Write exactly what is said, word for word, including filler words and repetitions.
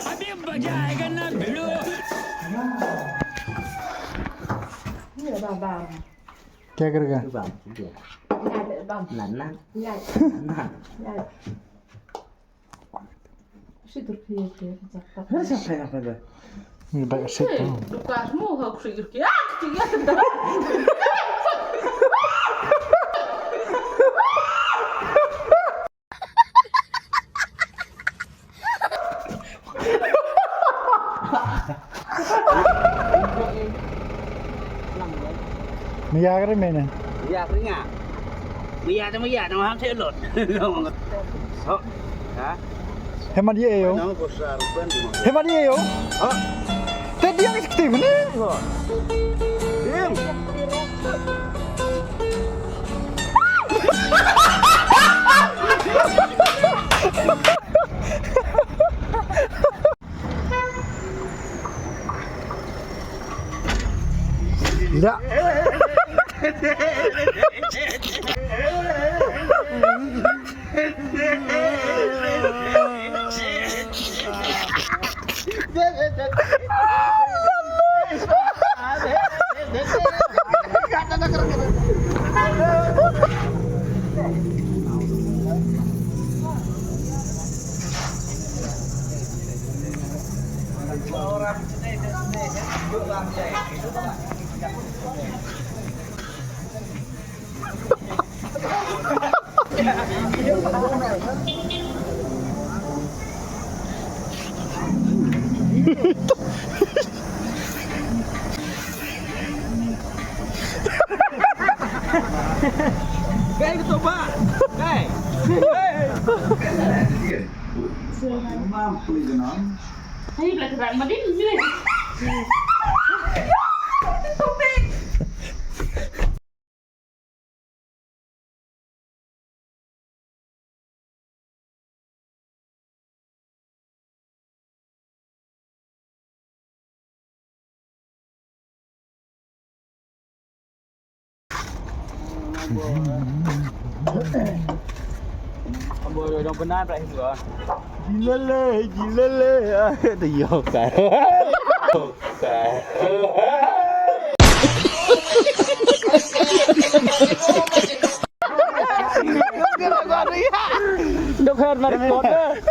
अभी मजा आएगा ना भिड़ू। Bam, bam. Kya karega? Bam, bam. Nana. Nana. Nana. Nana. Nana. Nana. Nana. Nana. Nana. Nana. Maya kare mene. Maya kare nga. Maya te maya, nang ham te lot. Ho. Ha? Hemat ye yo. Hemat ye yo. Ho. Te dia ki skti mene. Ho. Diam. Ya. Gai, ketua ba. Gai. Hey. Hey, belakang madin ni. Gila le, gila le. Ah, te yo ka. Dok her mari kota.